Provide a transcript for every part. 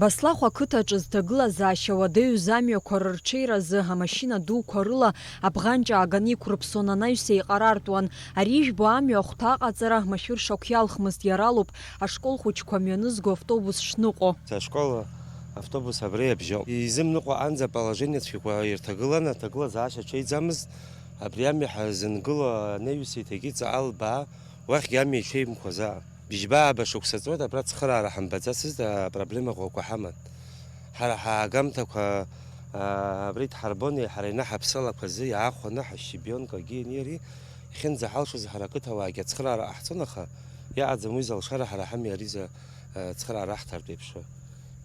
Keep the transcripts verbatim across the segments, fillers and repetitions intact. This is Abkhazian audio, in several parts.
Баслахә ақыҭаҿы зҭагылазаашьа уадаҩыз амҩақәа рырҽеиразы амашьына дуқәа рыла абӷанҷ ааганы иқәрыԥсон анаҩс еиҟарартәуан. Ари ижәбо амҩа ахәҭа аҟаҵара машәыршақә иалхмызт, иара алоуп ашкол хәыҷқәа мҩанызго автобус шныҟәо. Ашкол автобус абра иабжьоуп. Изымныҟәаанӡа аположение цәгьақәа ирҭагылан, аҭагылазаашьа ҽеиӡамызт. Абри амҩа ҳазынгыло анаҩс еиҭагьы ҵаҟа лбаа, уахьгьы амҩа иҽеимқәазаап. Бжьба ааба шықәса ҵуеит, абра цхыраара ҳамбаӡацызт, апроблема ӷәӷәақәа ҳаман. Ҳара ҳаагамҭақәа, аа, абра идҳарбон, ҳара инаҳаԥсалақәаз иаахәаны ҳашьыбионкагьы ианиари, иахьынӡаҳалшоз ҳара ақыҭауаагьы ацхыраара ҟаҳҵон, аха иаҟаӡам уи залшара ҳара ҳамҩа ари за, ацхыраара аҳҭартә еиԥш.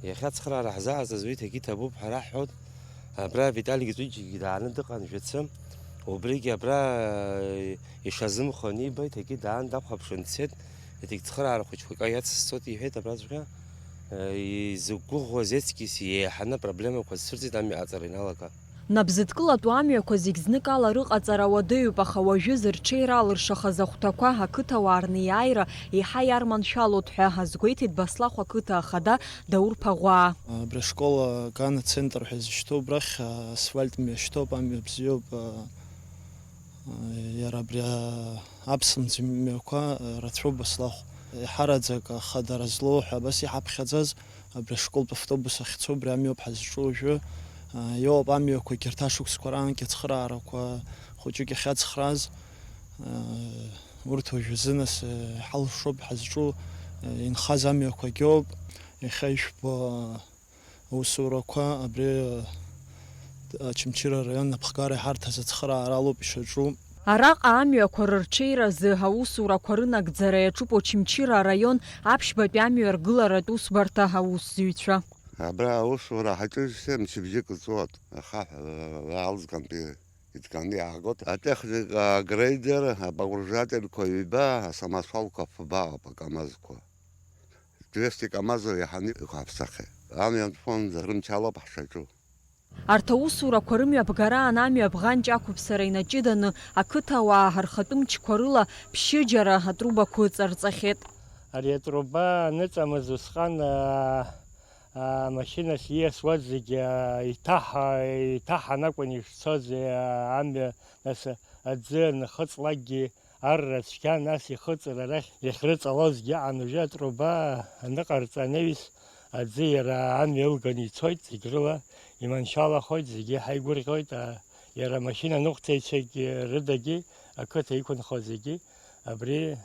Иахьа ацхыраара ҳзааӡаз уи иҭагьы иҭабуп ҳәа раҳҳәоит. Абра Витали Георгиевичгьы дааны дыҟан жәацы. Убригьы абра, э, ишазымхо аниба, иҭагьы даан дахәаԥшын дцеит. Иҭагь цхыраара хәыҷқәак иацысҵоит иҳәеит абраҵәҟьа. Э, изықәгәыӷуаз еиҵкьыс иеиҳаны апроблемақәа зцәырҵит амҩа аҵара иналага. Набзыдкылатәу амҩақәа зегь зныкала рыҟаҵара уадаҩуп, аха уажәы зырҽеира алыршахаз ахәҭақәа ақыҭауаа рнеиааира еиҳа иарманшәалоит ҳәа азгәеиҭеит Баслахә ақыҭа ахада Даур Ԥаӷәаа. Абри ашкол агана центр ҳәа изышьҭоу убрахь асфальт мҩа шьҭоуп, амҩа бзиоуп. Иара абри аԥсымӡ мҩақәа рацәоуп Баслахә. Еиҳараӡак ахадара злоу ҳәа абас иҳаԥхьаӡаз абри ашколтә автобус ахьцо убри амҩоуп ҳазҿу уажәы. Иоуп амҩақәагьы рҭ ашықәсқәа раанкьа ацхыраарақәа хәыҷык иахьацхрааз. Урҭ уажәазы нас иҳалшоуп ҳазҿу, инхаз амҩақәагьоуп. Иахьа ишәбо аусурақәа абри Очамчыра араион аԥхгара иҳарҭаз ацхыраара алоуп ишаҿу. Араҟа амҩақәа рырҽеиразы аусурақәа рынагӡара иаҿуп Очамчыра араион аԥшьбатәи амҩа ргыларатә усбарҭа аусзуҩцәа. Абра аусура ҳаҿызшәа мчыбжьык ҵуат, ахаҳә алҵгантәи иҭганы иаагот. Атехника, агрейдер, апогружательқәа ҩба, асамосвалқәа фба ауп, акамазқәа. Двести камазов иаҳаны иқәаҳԥсахьеит. Амҩан фонд рымч алоуп ҳшаҿу. Арҭ аусурақәа рымҩаԥгараан амҩа абӷанҷ ақәыԥсара инаҷыданы, ақыҭауаа рхатәы мчқәа рыла ԥшьыџьара атрубақәа ыҵарҵахьеит. Ари атруба аныҵамыз усҟан, аа, аа, машьынас ииасуаз зегьы, аа, иҭаҳа-, иҭаҳан акәын ишцоз, аа, амҩа, нас аӡы анхыҵлакгьы, арра цәгьан, нас ихыҵра арахь иахьрыҵалозгьы аан, уажәы атруба аныҟарҵа анаҩс, аӡы иара амҩа ылганы ицоит, зегь рыла иманшәалахоит, зегьы ҳаигәырӷьоит, а, иара амашьына ныҟәцаҩцәагьы рыдагьы, ақыҭа иқәынхо зегьы абри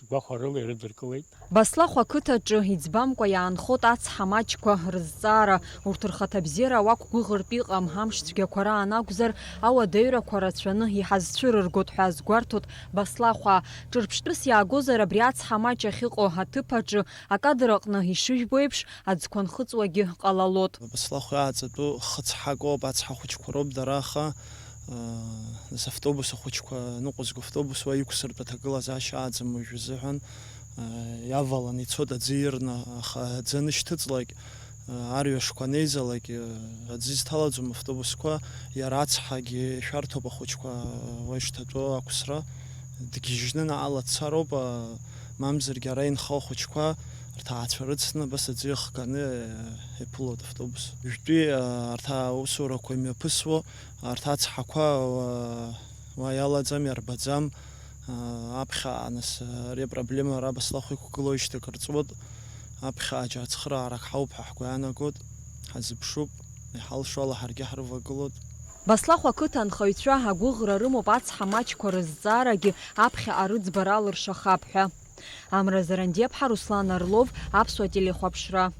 гәахәарыла ирыдыркылеит. Баслахә ақыҭаҿы иӡбамкәа иаанхоит ацҳа маҷқәа рызҵаара. Урҭ рхаҭабзиара уақәгәыӷыртә иҟам, амш цәгьақәа раан акәзар, ауадаҩрақәа рацәаны иҳазцәырыргоит ҳәа азгәарҭоит Баслахәаа. Ҿырԥштәыс иаагозар, абри ацҳа маҷ ахьыҟоу аҭыԥ аҿы, акадр аҟны ишыжәбо еиԥш, аӡқәа нхыҵуагьы ҟалалот. Баслахә иааҵатәу хыцҳакоуп, ацҳа хәыҷқәа роуп дара, аха, аа, нас автобус ахәыҷқәа, ныҟәызго автобус уа иқәсыртә аҭагылазаашьа ааӡам уажә изыҳәан, аа, иаваланы ицоит аӡы ирны, аха аӡы анышьҭыҵлак, аа, арҩашқәа анеизалак, аа, аӡы изҭалаӡом автобусқәа, иара ацҳагьы шәарҭоуп ахәыҷқәа, уа ишҭатәоу ақәсра, дгьежьны наҟ ала дцароуп, аа, мамзаргьы ара инхо ахәыҷқәа рҭаацәа рыцны абас аӡы иахганы, аа, иԥылоит автобус. Уажәтәи, аа, арҭ аусурақәа имҩаԥысуа, арҭ ацҳақәа уа, уа иалаӡам, иарбаӡам. Аԥхьаҟа, нас, ари апроблема ара Баслахә иқәгылоижьҭеи акыр ҵуеит. Аԥхьаҟа џьара цхыраарак ҳауп ҳәа ҳгәы иаанагоит, ҳазыԥшуп, иҳалшо ала ҳаргьы ҳрывагылоит. Баслахә ақыҭа анхаҩцәа агәыӷра рымоуп ацҳа маҷқәа рызҵаарагьы аԥхьаҟа рыӡбара алыршахап ҳәа. Амра Зарандиаԥҳа, Руслан Орлов, Аԥсуа телехәаԥшра.